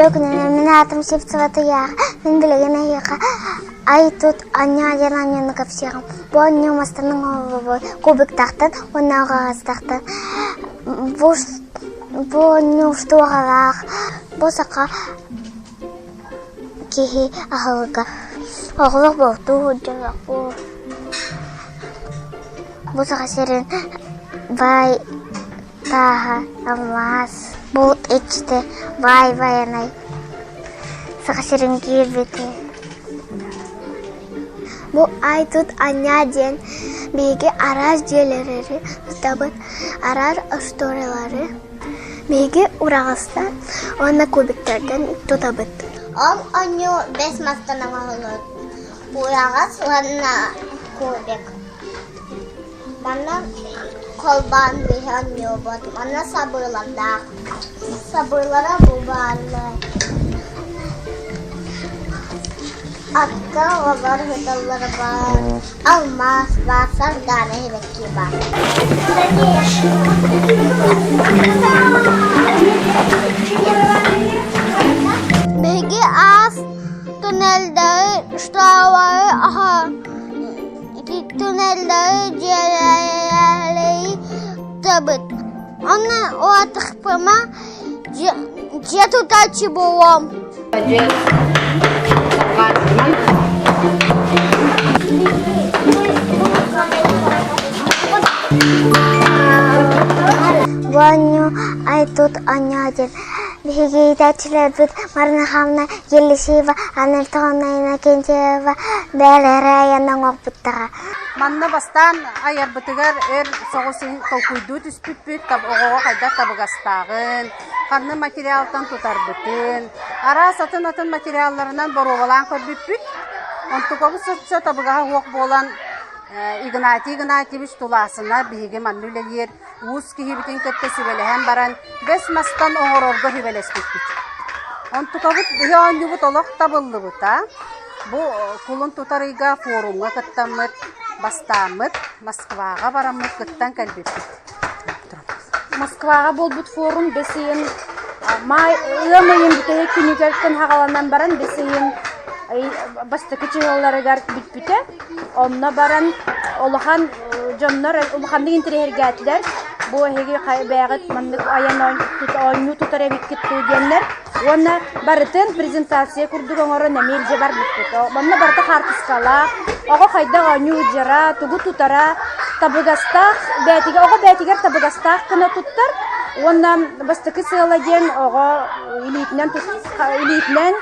Үтүө күнүнэн мин аатым Сивцева Туйаара. Мин билигин эһиэхэ Ай-тут анньаа диэн анньыыны кэпсиэҕим. Бу анньыы мастан оҥоһуллубут кубиктаахтан уонна аҕаҕастаахтан. Бу бу оонньуу устуоҕалаах. Бу саха киһи аһылыга. Оҕолор бултуу сылдьаллар. Бу саха сирин баай тааһа алмаас. Булт иччитэ баай байанай Саха сирин киирбитэ. Бу ай-тут анньаа диэн биһиги араас дьиэлэри тутабыт, араас остуоруйалары биһиги ураҕастан уонна кубиктартан тутабыт. Ол оонньуу бэс мастан оҥоһуллубут ураҕас уонна кубик. Манна холбоон биһи оонньуубут, манна сабыылардаах. Сабыылара бу бааллар. Акка олор сыталлара баар, алмаас баар, сардаана сибэкки баар. Биһиги аас туннеллэри штабары аһа Ити туннеллэри дьиэлэри тутабыт. Онно улаатыахпына дьиэ тутааччы буолуом. Бу оонньуу ай-тут оонньоо диэн биһиги иитээччилэрбит Марина Михайловна Елисеева, Анна Антоновна Иннокентьева бэйэлэрэ айан оҥорбуттара. Манна бастаан айарбытыгар өр соҕус толкуйдуу түспүппүт, оҕоҕо хайдах табыгастааҕын, ханна материалтан тутарбытын, араас атын-атын материалларынан боруобалаан көрбүппүт. Онтукабыт соччо табыгаһа суох буолан Игнатий Игнатьевич Тулаасына биһиги манна үлэлиир уус киһибитин кытта сүбэлэһэн баран бэс мастан оҥорорго сүбэлэспиппит. Онтукабыт биһи оонньуубут олох табыллыбыта. Бу кулун тутар ыйга форумҥа кыттаммыт, бастааммыт, Москваҕа бараммыт кыттан кэлбиппит. Москваҕа буолбут форум бэс ыйын маай ыам ыйын бүтэһик күнүгэр саҕаланан баран бэс ыйын бастакы чыһылларыгар бүппүтэ. Онно баран улахан дьоннор улаханнык интэриэһиргээтилэр. Бу эһиги бэйэҕит маннык айан оонньуу тутар эбиккит дуу диэннэр. Уонна барытын презентация курдук оҥорон эмиэ илдьэ барбыппыт. Манна барыта хаартыскалаах, оҕо хайдах оонньуу сылдьара, тугу тутара, табыгастаах бэйэтигэр оҕо бэйэтигэр табыгастаах гына туттар уонна бастакы сыала диэн оҕо илиитинэн илиитинэн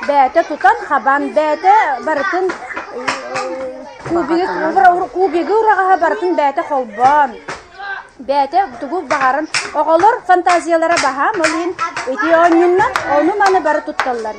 бэйэтэ тутан хабан бэйэтэ барытын кубигы кубигы ураҕаһа барытын бэйэтэ холбоон бэйэтэ тугу баҕаран оҕолор фантазиялара баһаам ол иһин ити оонньууннан ону-маны бары тутталлар.